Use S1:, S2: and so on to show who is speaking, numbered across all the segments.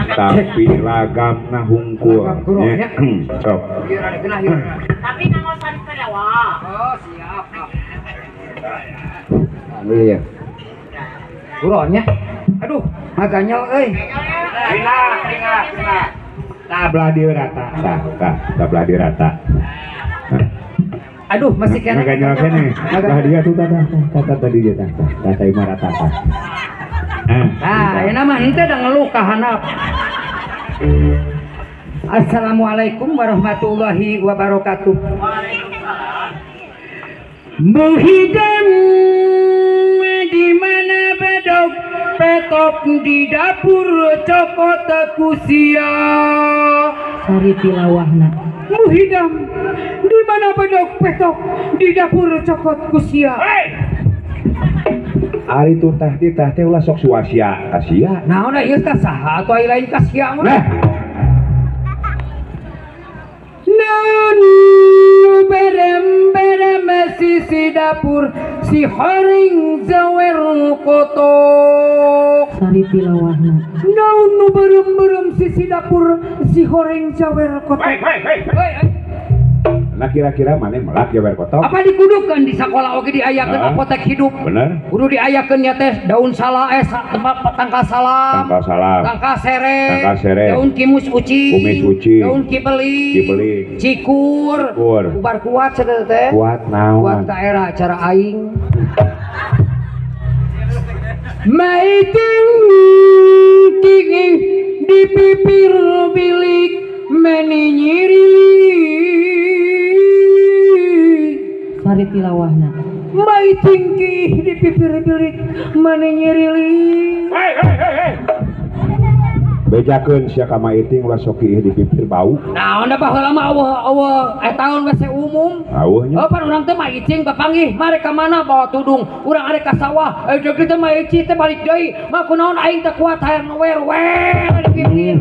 S1: Tapi lagamna hungkul. Nya. Sok.
S2: Tapi nganggo sari tilawah.
S3: Oh, siap. Iya. Kuronnya. Aduh, maganyal euy.
S1: Ringa, ringa, ringa. Tah belah dieu rata. Tah, tah, tah belah dieu rata.
S3: Aduh, masih kena.
S1: Maganyal keneh. Belah dieu tuh tah tah tah tadi dia tah. Tah tah mah rata tah.
S3: Nah, ayeuna mah henteu da ngeluh ka handap. Assalamualaikum warahmatullahi wabarakatuh.
S2: Waalaikumsalam.
S3: Muhidam di mana bedog petop di dapur cokot kusia.
S4: Sari tilawahna.
S3: Muhidam di mana bedog petok di dapur cokot kusia.
S1: Hey! Ari tuh tah tah teh ulah sok suasia kasia.
S3: Naon ieu teh saha atuh ai lain kasia mah.
S1: Nah.
S3: Naon berem-berem sisi dapur si haring zawer kotok.
S4: Sari tilawahna.
S3: Naon nu berem-berem sisi dapur si horeng jawer kotok.
S1: Hei, hei, hei.
S3: Hei, hei.
S1: Nah kira-kira mana melak jawer kotok?
S3: Apa dikudukan di sekolah oge diayakeun apotek hidup?
S1: Bener.
S3: Kudu diayakeun nya teh daun salah tempat tangkal salam,
S1: tangkal salam,
S3: tangkal sereh,
S1: tangkal sereh,
S3: daun kimus ucing,
S1: kumis ucing,
S3: daun kibeling,
S1: kibeling,
S3: cikur,
S1: cikur,
S3: ubar kuat cenah teh.
S1: Kuat naon?
S3: Kuat ka era acara aing. Maiting tinggi di pipir bilik meni nyiri.
S4: Sari tilawahna.
S3: Mai tinggi di pipir bilik meni nyirili.
S1: Hei hei hei hei. Bejakeun sia ka maiting ulah sok ieu di pipir bau.
S3: Naon da baheula mah eueuh eueuh taun WC umum.
S1: Aueuh nya.
S3: Oh pan urang teh maicing papanggih mare ka mana bawa tudung. Urang arek ka sawah. Deuk teh maicing teh balik deui. Mah kunaon aing teh kuat hayang wer wer di pipir.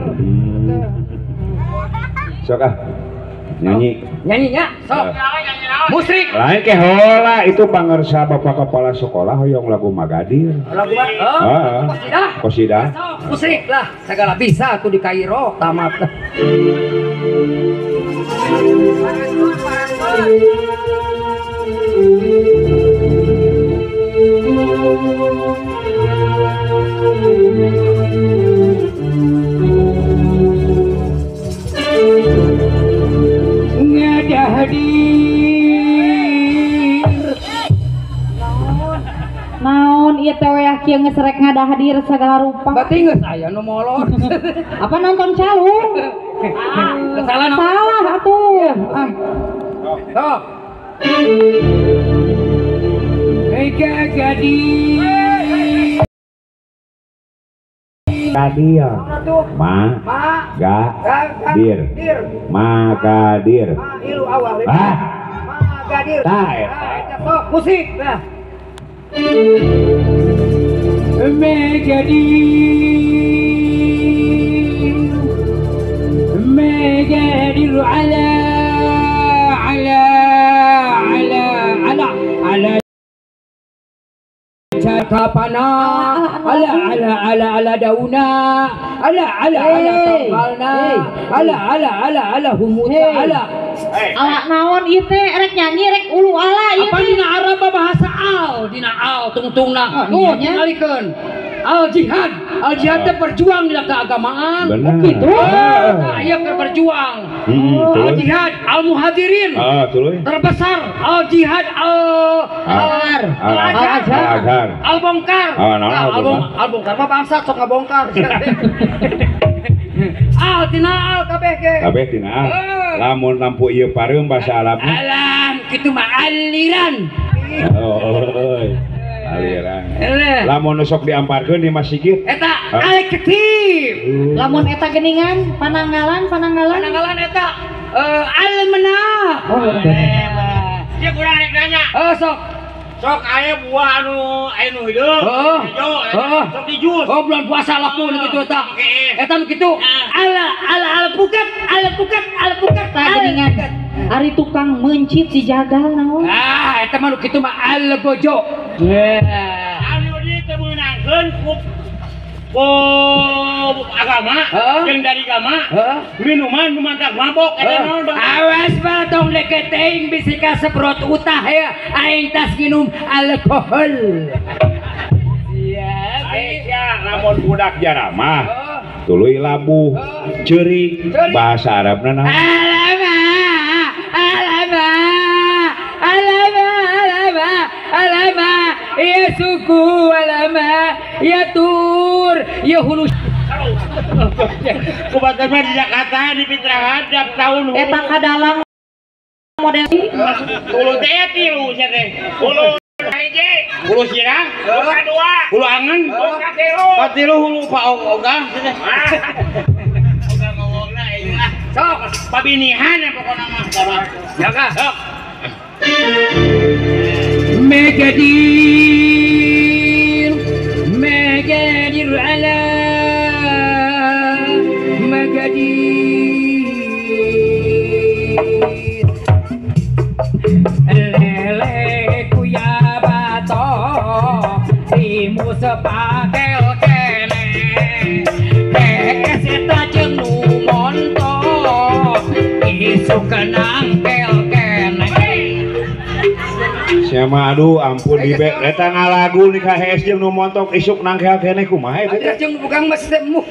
S1: Sok ah. Nyanyi.
S3: Nyanyinya sok. Musrik.
S1: Lain ke hola itu pangersa bapak kepala sekolah hoyong lagu Magadir.
S3: Lagu oh, kosidah.
S1: Kosidah.
S3: Sok musrik lah segala bisa tuh di Kairo tamat. Ngadahadir.
S4: Naon ieu teh weah kieu geus rek ngadahadir sagala rupa.
S3: Berarti geus aya nu molor.
S4: Apa nonton calung?
S3: Salah
S4: salah atuh.
S3: Ah. Sok. Gadir.
S1: Kadir. Ma ga dir. Magadir.
S3: Ma ilu awal.
S1: Ah.
S3: Magadir.
S1: Tah eta.
S3: Sok musik. Nah. Megadir. Megadir ala ala ala ala ala kapana ala ala ala ala dauna ala ala ala tangkalna ala ala ala ala humuta ala
S4: ala naon ieu teh rek nyanyi rek ulu ala ieu
S3: apa dina Arab bahasa al dina al tungtungna tuh tingalikeun al jihad al jihad teh berjuang dina keagamaan
S1: kitu
S3: nah ieu keur berjuang al jihad al muhajirin terbesar al jihad al al al bongkar al bongkar mah bangsa sok ngabongkar al tina al kabeh ge
S1: kabeh tina al lamun lampu ieu pareum bahasa Arabna
S3: alam kitu mah aliran
S1: oh aliran lamun nu sok diamparkeun di masjid
S3: eta al ketib
S4: lamun eta geuningan pananggalan pananggalan
S3: pananggalan eta al menah
S4: oh
S2: dia kurang rek nanya
S3: oh sok
S2: sok aya buah anu aya nu hideung hijau sok di jus
S3: oh bulan puasa laku nu kitu eta eta nu kitu ala ala alpukat alpukat alpukat
S4: tah geuningan ari tukang meuncit si jagal naon
S3: ah eta mah nu kitu mah al bojo
S2: anu dieu teh meunangkeun ku Oh, agama, yang dari agama, minuman, numantak mabok, eta naon bang?
S3: Awas ba tong deket aing bisi kaseprot utah ya, aing tas minum alkohol. Siap.
S1: Ya, lamun budak jaramah, tuluy labuh, ceurik, bahasa Arabna naon?
S3: Alamak, alamak, alamak, alamak, alamak, ya suku, alamak, ya tur, ya hulu.
S2: Kubatur mah di Jakarta di Pitrahan tiap tahun.
S4: Eta kadalang model
S2: hulu teh tilu sia teh. Hulu hiji, hulu sirah, hulu kadua, hulu angen, hulu katilu. Katilu hulu pa ogah sia teh. Ogah ngomongna aing ah.
S3: Sok,
S2: pabinihan ya pokona mah.
S3: Jaga.
S2: Sok.
S3: Megadir, megadir ala megadir. Lele kuya batok, timu sepakel kene. Hekes eta jeung nu montok, isuk nangkel kene.
S1: Siapa aduh ampun di be eta ngalagu nikah hees jeung nu montok isuk nangkel keneh kumaha eta teh
S3: jeung bukan mesemu.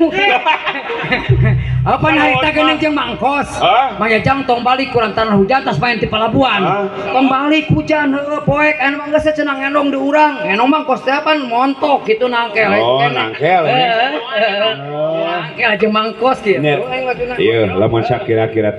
S3: Apa harita geuning jeung mangkos. Mayajang tong balik kurang tanah hujan tas main di pelabuhan. Tong balik hujan heueuh poek anu mah geus cenah ngendong di urang. Ngendong mangkos teh apaan montok kitu nangkel.
S1: Oh nangkel.
S3: Nangkel jeung mangkos kitu.
S1: Ieu lamun sakira-kira